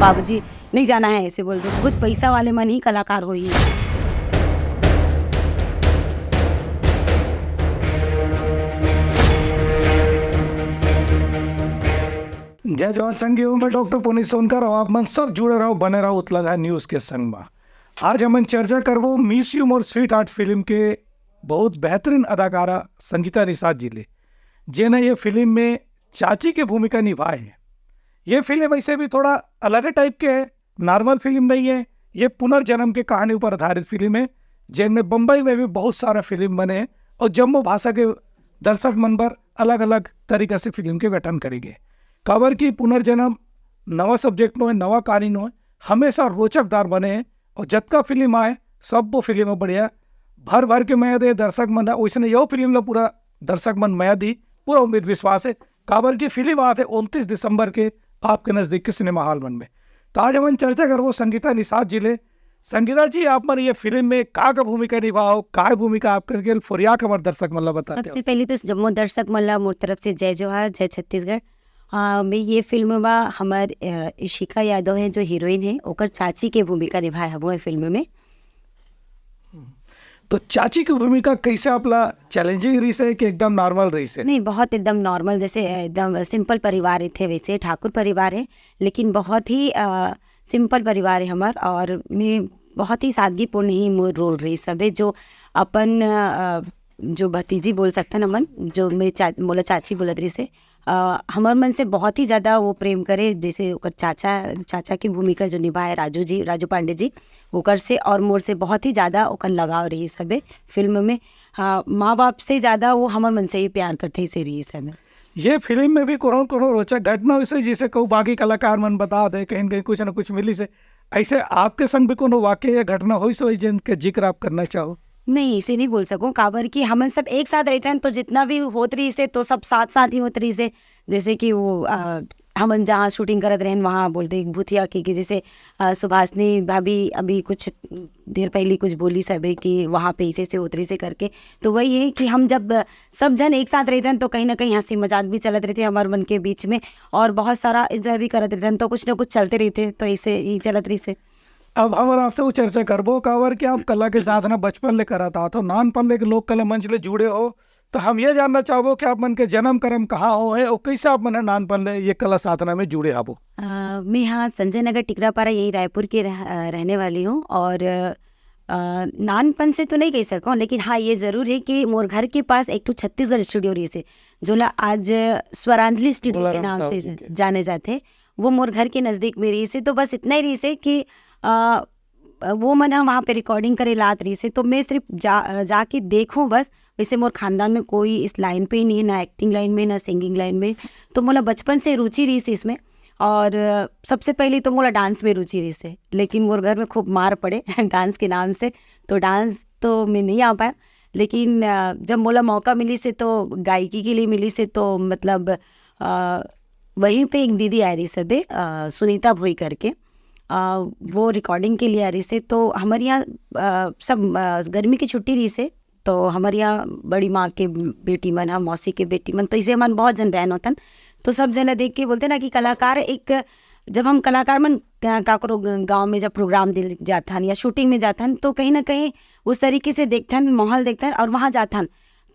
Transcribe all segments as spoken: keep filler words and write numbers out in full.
बाबूजी, नहीं जाना है, ऐसे बोल दे। बहुत पैसा वाले मन ही कलाकार होही। जय जवान संगी हो, मैं डॉक्टर पुनीत सोनकर, और आप मन सब जुड़े रहो, बने रहो उतलंघा न्यूज के संग में। आज हमन चर्चा करबो मिस यू मोर स्वीटहार्ट फिल्म के बहुत बेहतरीन अदाकारा संगीता निषाद जी ले, जेना ये फिल्म में चाची के भूमिका निभाए है। ये फिल्म ऐसे भी थोड़ा अलग टाइप के है, नॉर्मल फिल्म नहीं है। ये पुनर्जन्म के कहानी ऊपर आधारित फिल्म है, जेन में बम्बई में भी बहुत सारा फिल्म बने हैं और जम्मो भाषा के दर्शक मन बर अलग-अलग तरीका से फिल्म के गठन करे गे। काबर कि पुनर्जन्म नवा सब्जेक्ट नो है, नवा कहानी नो है, हमेशा रोचकदार बने हैं और जतका फिल्म आए, सब वो फिल्म बढ़िया, भर भर के मया दे दर्शक मन ह। वैसने यो फिल्म ला पूरा दर्शक मन मया दी, पूरा उम्मीद विश्वास है। काबर कि फिल्म आत है उनतीस दिसंबर के आपके नजदीक के सिनेमा हॉल मन में। तो आज हमन चर्चा करबो संगीता निषाद जी ले। संगीता जी, आप मन ये फिल्म में का का भूमिका निभाओ, काय भूमिका आप करके फोरिया के हमर दर्शक मन ला बताते हो? सबसे पहले तो जम्मो दर्शक मन ला मोर तरफ से जय जोहार, जय छत्तीसगढ़। हाँ, मैं ये फिल्म में हमर, अ, इशिका यादव है जो हीरोइन है, ओकर चाची के भूमिका निभाए हबो ये फिल्म में। तो चाची की भूमिका कैसे आपला चैलेंजिंग रही से कि एकदम नॉर्मल रही से? नहीं, बहुत एकदम नॉर्मल, जैसे एकदम सिंपल परिवार थे, वैसे ठाकुर परिवार है, लेकिन बहुत ही, अ, सिंपल परिवार है हमर, और मैं बहुत ही सादगीपूर्ण ही मोर रोल रही सबे, जो अपन, अ, जो भतीजी बोल सकते हैं हमन, जो मैं चा-, मोला चाची बोलत रही से, अ, हमर मन से बहुत ही ज़्यादा वो प्रेम करे, जैसे ओकर चाचा, चाचा की भूमिका जो निभाए राजू जी, राजू पांडे जी, ओकर से और मोर से बहुत ही ज़्यादा ओकर लगाव रही सबे फिल्म में। हाँ, माँ बाप से ज़्यादा वो हमर मन से ही प्यार करते ही से रही सब। ये फिल्म में भी कोनो कोनो रोचक घटना वैसे जैसे कहूँ बाकी कलाकार मन बता दे, कहीं न कहीं कुछ ना कुछ मिली से, ऐसे आपके संग भी कोनो वाकया या घटना होई से, जिनके जिक्र आप करना चाहो? नहीं, इसे नहीं बोल सकूँ, काबर कि हमन सब एक साथ रहते हैं, तो जितना भी होत रही से, तो सब साथ साथ ही होत रही से। जैसे कि वो, अ, हमन जहाँ शूटिंग करत रहन, वहाँ बोलते एक भूतिया के, कि जैसे, अ, सुभाषनी भाभी अभी कुछ देर पहली कुछ बोली सबे कि वहाँ पे इसे से होत रही से करके। तो वही है कि हम जब सब जन एक साथ रहते हैं, तो कहीं ना कहीं हंसी मजाक भी चलत रहते हैं हमारे मन के बीच में, और बहुत सारा एंजॉय भी करत रहते हैं, तो कुछ ना कुछ चलते रहते हैं, तो ऐसे ही चलत रही से। अब हमन आपसे वो चर्चा करबो, काबर कि आप कला के साथ ना बचपन ले करत आत हो, नानपन ले लोक कला मंच ले जुड़े हो, तो हम ये जानना चाहबो कि आप मन के जन्म कर्म कहाँ हो है और कैसे आप मन ह नानपन ले ये कला साधना में जुड़े हाबो? अ, मैं यहाँ संजय नगर टिकरापारा, यही रायपुर के रह-, अ, रहने वाली हूँ, और, अ, नानपन से तो नहीं कह सकूँ, लेकिन हाँ, ये जरूर है कि मोर घर के पास एक ठो छत्तीसगढ़ स्टूडियो रही से, जोला आज स्वरांजलि स्टूडियो के नाम से जाने जाते। वो मोर घर के नजदीक में रही से, तो बस इतना ही रही से कि, अ, वो मन ह वहाँ पे रिकॉर्डिंग करे लात रही से, तो मैं सिर्फ जा, जाके देखूँ बस। वैसे मोर खानदान में कोई इस लाइन पे ही नहीं है, ना एक्टिंग लाइन में, ना सिंगिंग लाइन में। तो मोला बचपन से रुचि रही से इसमें, और, अ, सबसे पहले तो मोला डांस में रुचि रही से, लेकिन मोर घर में खूब मार पड़े डांस के नाम से, तो डांस तो मैं नहीं आ पाया। लेकिन, अ, जब मोला मौका मिली से, तो गायकी के लिए मिली से, तो मतलब, अ, वहीं पे एक दीदी आ रही सबे, अ, सुनीता भोई करके, अ, वो रिकॉर्डिंग के लिए आ रही से, तो हमारे यहाँ, अ, सब, अ, गर्मी की छुट्टी रही से, तो हमारे यहाँ बड़ी माँ के बेटी मन, हम मौसी के बेटी मन, तो इसे हमन बहुत जन बहन होतन, तो सब जना देख के बोलते ना कि कलाकार एक, जब हम कलाकार मन का-, काकरो ग-, गाँव में जब प्रोग्राम दे जाथन या शूटिंग में जाथन, तो कहीं ना कहीं उस तरीके से देखथन, माहौल देखथन और वहाँ जाथन।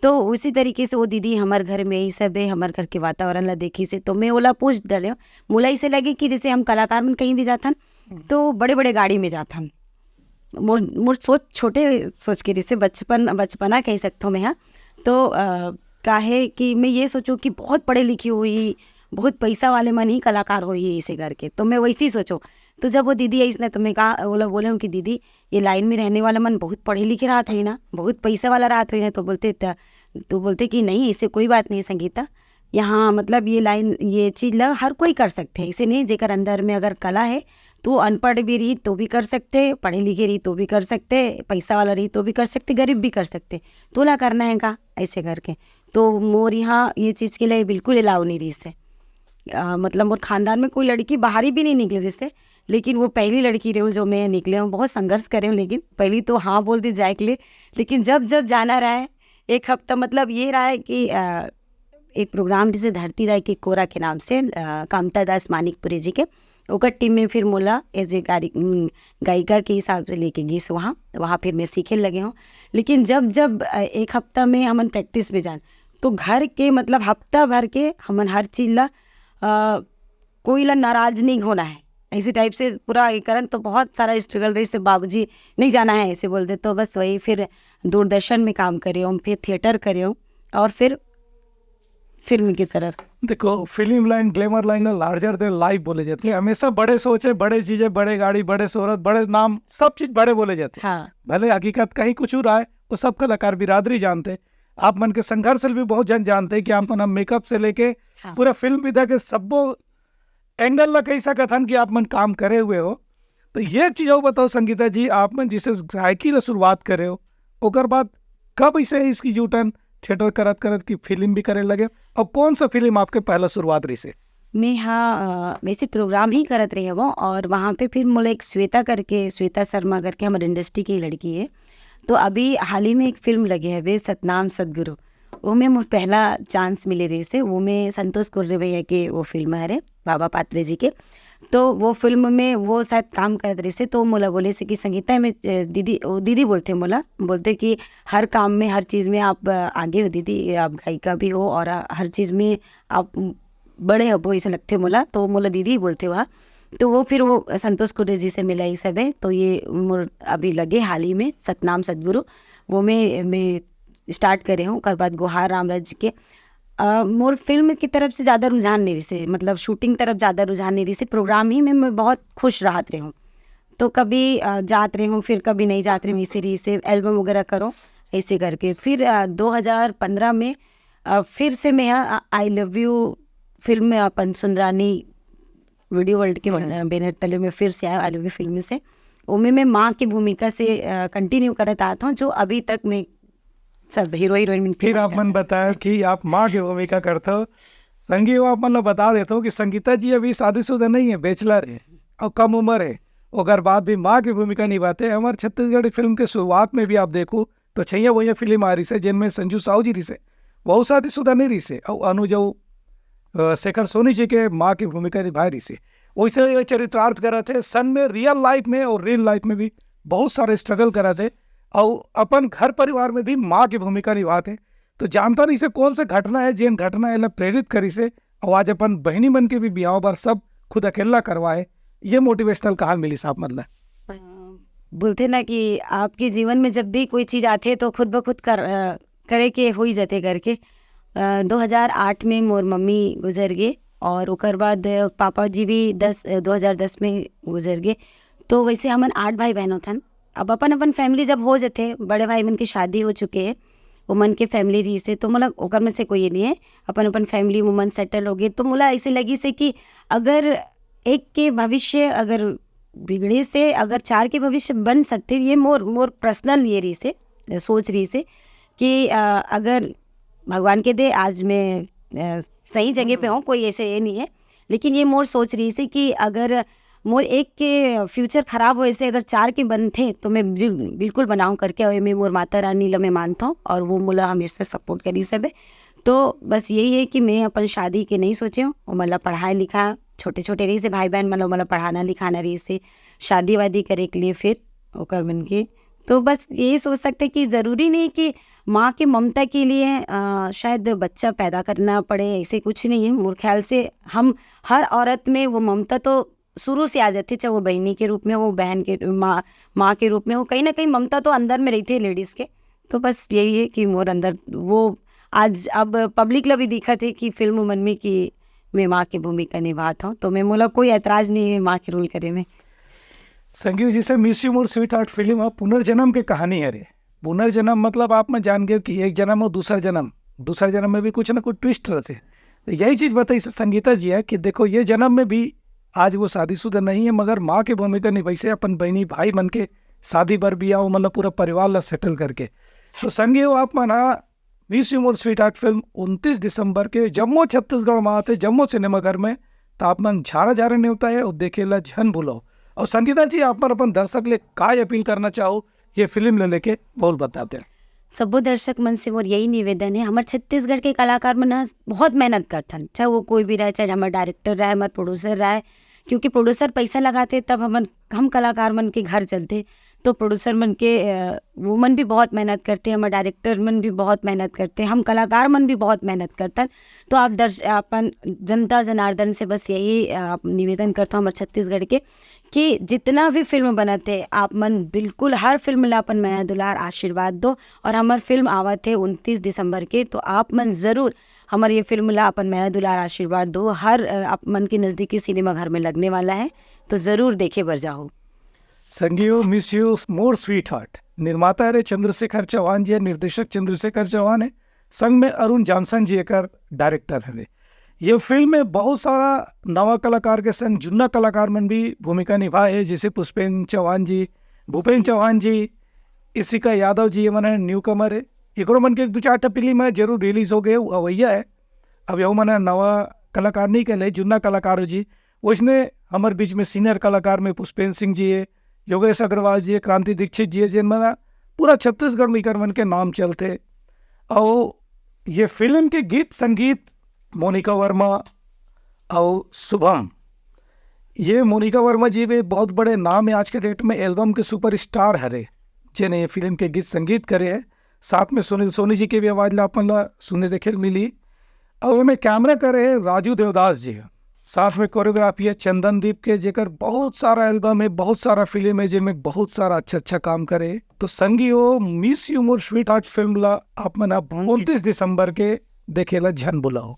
तो उसी तरीके से वो दीदी हमर घर में ही सब है, हमर घर के वातावरण ला देखी से, तो मैं ओला पूछ डाले। मोला इसे लगे कि जैसे हम कलाकार मन कहीं भी जाथन, हम्म। तो बड़े-बड़े गाड़ी में जाथन। मोर, मोर सोच छोटे सोच के रहिसे, बचपन, बचपना कह सकथो मैं, हाँ। तो, अ, काहे कि मैं ये सोचूँ कि बहुत पढ़े लिखी होही, बहुत पैसा वाले मन ही कलाकार होही, इसे करके। तो मैं वैसे ही सोचो। तो जब वो दीदी आई इसने, तो मैं कहा, ओला बोले हूँ कि दीदी, ये लाइन में रहने वाला मन बहुत पढ़े लिखे रहत होही ना, बहुत पैसा वाला रहत होही ना। तो बोलते त-, तो बोलते कि नहीं, इससे कोई बात नहीं संगीता, यहाँ मतलब ये लाइन, ये चीज ला हर कोई कर सकते हैं। इसे नहीं, जेकर अंदर में अगर कला है, तो अनपढ़ भी रही तो भी कर सकते, पढ़े लिखे रही तो भी कर सकते, पैसा वाला रही तो भी कर सकते, गरीब भी कर सकते। तो ला करना है का ऐसे करके? तो मोर यहाँ ये चीज के लिए बिल्कुल अलाउ नहीं रही से। अ, मतलब मोर खानदान में कोई लड़की बाहरी भी नहीं निकले रही से, लेकिन वो पहली लड़की रही हूँ जो मैं निकले हूँ। बहुत संघर्ष करे हूँ, लेकिन पहली तो हाँ बोल दी जाए के लिए। लेकिन जब जब जाना रहा है, एक हफ्ता मतलब ये रहा है कि, अ, एक प्रोग्राम जैसे धरती राय के कोरा के नाम से, अ, कामता दास मानिकपुरी जी के, ओकर टीम में फिर मोला एज ए गायिका के हिसाब से लेके गिस वहाँ। वहाँ फिर मैं सीखे लगे हूँ। लेकिन जब जब एक हफ्ता में हमन प्रैक्टिस में जान, तो घर के मतलब हफ्ता भर के हमन हर चीज ला कोई ला नाराज नहीं होना है, ऐसे टाइप से पूरा ये करन। तो बहुत सारा स्ट्रगल रहिस, बाबूजी नहीं जाना है ऐसे बोलते। तो बस वही फिर दूरदर्शन में काम करे हूँ, फिर थिएटर करे हूँ और फिर फिल्म की तरफ। देखो, फिल्म लाइन, ग्लैमर लाइन ना लार्जर देन लाइफ बोले जाते हैं। हमेशा बड़े सोचे, बड़े चीजें, बड़े गाड़ी, बड़े शोहरत, बड़े नाम, सब चीज बड़े बोले जाते हैं। हाँ। भले हकीकत कहीं कुछ और आए, वो सब कलाकार बिरादरी जानते। आप मन के संघर्ष भी बहुत जन जानते कि आप मन मेकअप से लेके हाँ। पूरा फिल्म विधा के सब्बो एंगल ला कही सकत हन कि आप मन काम करे हुए हो। तो ये चीज बताओ संगीता जी, आप मन जिसे गायकी ला शुरुआत करे हो, ओकर बाद कब इसे इसकी यू टर्न थिएटर करत करत की फिल्म भी करे लगे, और कौन सा फिल्म आपके पहला शुरुआत रही से? मैं हाँ, वैसे प्रोग्राम ही करत रहे वो, और वहाँ पे फिर मोला एक श्वेता करके, श्वेता शर्मा करके हमारे इंडस्ट्री की लड़की है। तो अभी हाल ही में एक फिल्म लगे है वे सतनाम सदगुरु, वो में मोर पहला चांस मिले रहे से। वो में संतोष कुर्रे भैया के वो फिल्म हरे, बाबा पात्रे जी के। तो वो फिल्म में वो शायद काम करत रहे से, तो मोला बोले से कि संगीता में दीदी, दीदी बोलते मोला, बोलते कि हर काम में, हर चीज में आप आगे हो दीदी, आप गायिका भी हो और हर चीज में आप बड़े हबो ऐसे लगते मोला। तो मोला दीदी बोलते हुआ। तो वो फिर वो संतोष कुर्रे जी से मिला ये सब है। तो ये मोर अभी लगे हाल ही में सतनाम सदगुरु, वो मैं मैं स्टार्ट करे हूँ। ओकर बाद गुहार रामराज के मोर फिल्म की तरफ से ज़्यादा रुझान नहीं रही से, मतलब शूटिंग तरफ ज़्यादा रुझान नहीं रही से। प्रोग्राम ही में मैं बहुत खुश रहत रही हूँ। तो कभी जात रही हूँ, फिर कभी नहीं जात रही हूँ, इसी रही से एल्बम वगैरह करो ऐसे करके। फिर दो हज़ार पन्द्रह में फिर से मैं आई लव यू फिल्म में अपन सुंदरानी वीडियो वर्ल्ड के बैनर तले में फिर से आया आई लव यू फिल्म से। ओमे मैं माँ की भूमिका से कंटिन्यू करत आत हूँ, जो अभी तक मैं सब हीरो हीरोइन फिर आप मन बताया कि आप माँ की भूमिका करते हो। संगी, वो आप मन ला बता देते हो कि संगीता जी अभी शादीशुदा नहीं है, बैचलर है और कम उम्र है, ओकर बाद भी माँ की भूमिका निभाते हैं। हमारे छत्तीसगढ़ी फिल्म के शुरुआत में भी आप देखो तो छैया वैया फिल्म आ रही से, जिनमें संजू साहू जी रही से, वो शादीशुदा नहीं रही से, और अनुज अउ शेखर सोनी जी के माँ की भूमिका निभाए रही से। वैसे ये चरित्रार्थ करत है संग में रियल लाइफ में और रियल लाइफ में भी बहुत सारे स्ट्रगल करत है, और अपन घर परिवार में भी माँ की भूमिका निभाते। तो जानता नहीं से कौन सा घटना है, जेन घटना एला प्रेरित करी से, और आज अपन बहनी मन के भी बिहाव बार सब खुद अकेला करवाए। ये मोटिवेशनल कहान मिली साहब मतलब। बोलते ना कि आपके जीवन में जब भी कोई चीज आते तो खुद ब खुद कर, करे के हो ही जाते करके। दो हज़ार आठ में मोर मम्मी गुजर गए और ओकर बाद पापा जी भी दस दो हज़ार दस में गुजर गए। तो वैसे हमन आठ भाई बहन होथन। अब अपन अपन फैमिली जब हो जाते, बड़े भाई मन की शादी हो चुके है, वो मन के फैमिली रही से, तो मतलब ओकर में से कोई ये नहीं है। अपन अपन फैमिली में मन सेटल हो गए, तो मोला ऐसे लगी से कि अगर एक के भविष्य अगर बिगड़े से अगर चार के भविष्य बन सकते, ये मोर मोर पर्सनल ये रही से, सोच रही से कि अगर भगवान के दे आज मैं सही जगह पे हूँ, कोई ऐसे ये नहीं है। लेकिन ये मोर सोच रही से कि अगर मोर एक के फ्यूचर खराब होए से अगर चार के बनथे तो मैं बिल्कुल बनाऊँ करके, और मैं मोर माता रानी ला मैं मानता हूँ और वो मोला हमेशा सपोर्ट करी सब है। तो बस यही है कि मैं अपन शादी के नहीं सोचे हूँ, वो मतलब पढ़ाई लिखा, छोटे छोटे रही से भाई बहन मतलब मतलब पढ़ाना लिखाना रही से, शादी वादी करे के लिए फिर ओकर मन के। तो बस यही सोच सकते कि ज़रूरी नहीं कि माँ के ममता के लिए शायद बच्चा पैदा करना पड़े, ऐसे कुछ नहीं है। मोर ख्याल से हम हर औरत में वो ममता तो शुरू से आ जाती, चाहे वो बहनी के रूप में हो, बहन के माँ माँ के रूप में हो, कहीं ना कहीं ममता तो अंदर में रहती है लेडीज के। तो बस यही है कि मोर अंदर वो आज अब पब्लिक ला भी दिखत है कि फिल्म मन में कि मैं माँ की भूमिका निभात हूँ, तो मैं मोला कोई ऐतराज नहीं है माँ के रोल करे में। संगीत जी से miss you more sweetheart film Punarjanm के कहानी है रे। पुनर्जन्म मतलब आप में जान गए कि एक जन्म और दूसरा जन्म, दूसरा जन्म में भी कुछ ना कुछ ट्विस्ट रहते। तो यही चीज बताई संगीता जी है कि देखो ये जन्म में भी आज वो शादीशुदा नहीं है मगर माँ के भूमिका निभाई से अपन बहनी भाई मन के शादी बर बिया मतलब पूरा परिवार ला सेटल करके। तो संगी हो आप मन हा miss you more sweetheart film उनतीस दिसंबर के जम्मो छत्तीसगढ़ में आते जम्मो सिनेमाघर में, तो आप मन झारा झारा नेवता है और देखे ला झन भूलो। और संगीता जी आप मन अपन दर्शक ले काय अपील करना चाहो ये फिल्म ले लेके बोल बताते हैं। सबो दर्शक मन से मोर यही निवेदन है, हमारे छत्तीसगढ़ के कलाकार मन बहुत मेहनत करथन, चाहे वो कोई भी रहे, चाहे हमारे डायरेक्टर रहे, हमारे प्रोड्यूसर रहे, क्योंकि प्रोड्यूसर पैसा लगाथे तब हमन, हम कलाकार मन के घर चलथे। तो प्रोड्यूसर मन के, अ, वो मन भी बहुत मेहनत करथे, हमर डायरेक्टर मन भी बहुत मेहनत करथे, हम कलाकार मन भी बहुत मेहनत करथन। तो आप दर्श-, अपन जनता जनार्दन से बस यही, अ, निवेदन करथों हमर छत्तीसगढ़ के कि जितना भी फिल्म बनत हे, आप मन बिल्कुल हर फिल्म ला अपन मया दुलार आशीर्वाद दो। और हमर फिल्म आवत हे उनतीस दिसंबर के, तो आप मन जरूर हमर ये फिल्म ला अपन मया दुलार आशीर्वाद दो। हर, अ, आप मन के नजदीकी सिनेमा घर में लगने वाला है, तो जरूर देखे बर जाओ। संगी हो, मिस यू मोर स्वीटहार्ट, निर्माता हरे चंद्रशेखर चौहान जी, निर्देशक चंद्रशेखर चौहान है, संग में अरुण जॉनसन जी एकर डायरेक्टर हरे। ये फिल्म में बहुत सारा नवा कलाकार के संग जुन्ना कलाकार मन भी भूमिका निभाए है, जैसे पुष्पेंद्र चौहान जी, भूपेंद्र चौहान जी, इशिका यादव जी, ये मन न्यू कमर है। एकरो मन के एक दू चार ठा फिल्म है, जरूर रिलीज हो गए, अवैया है। अब यहू मन नवा कलाकार नहीं कहले, जुन्ना कलाकार हो जी। वैसने हमर बीच में सीनियर कलाकार में पुष्पेंद्र सिंह जी है, योगेश अग्रवाल जी है, क्रांति दीक्षित जी है, जिन मन पूरा छत्तीसगढ़ में इकर मन के नाम चलथे। और ये फिल्म के गीत संगीत मोनिका वर्मा और शुभम। ये मोनिका वर्मा जी भी बहुत बड़े नाम है आज के डेट में, एल्बम के सुपरस्टार हरे, जेने ये फिल्म के गीत संगीत करे है। साथ में सुनील सोनी जी के भी आवाज ला अपन ला सुने देखे ल मिली। और एमे कैमरा करे है राजू देवदास जी, साथ में कोरियोग्राफी है चंदन दीप के, जेकर बहुत सारा एल्बम है, बहुत सारा फिल्म है, जिनमें बहुत सारा अच्छा अच्छा काम करे। तो संगी हो, मिस यू मोर स्वीटहार्ट फिल्म ला आप मन अब Thank you. उनतीस दिसंबर के देखे ला झन बुलाओ।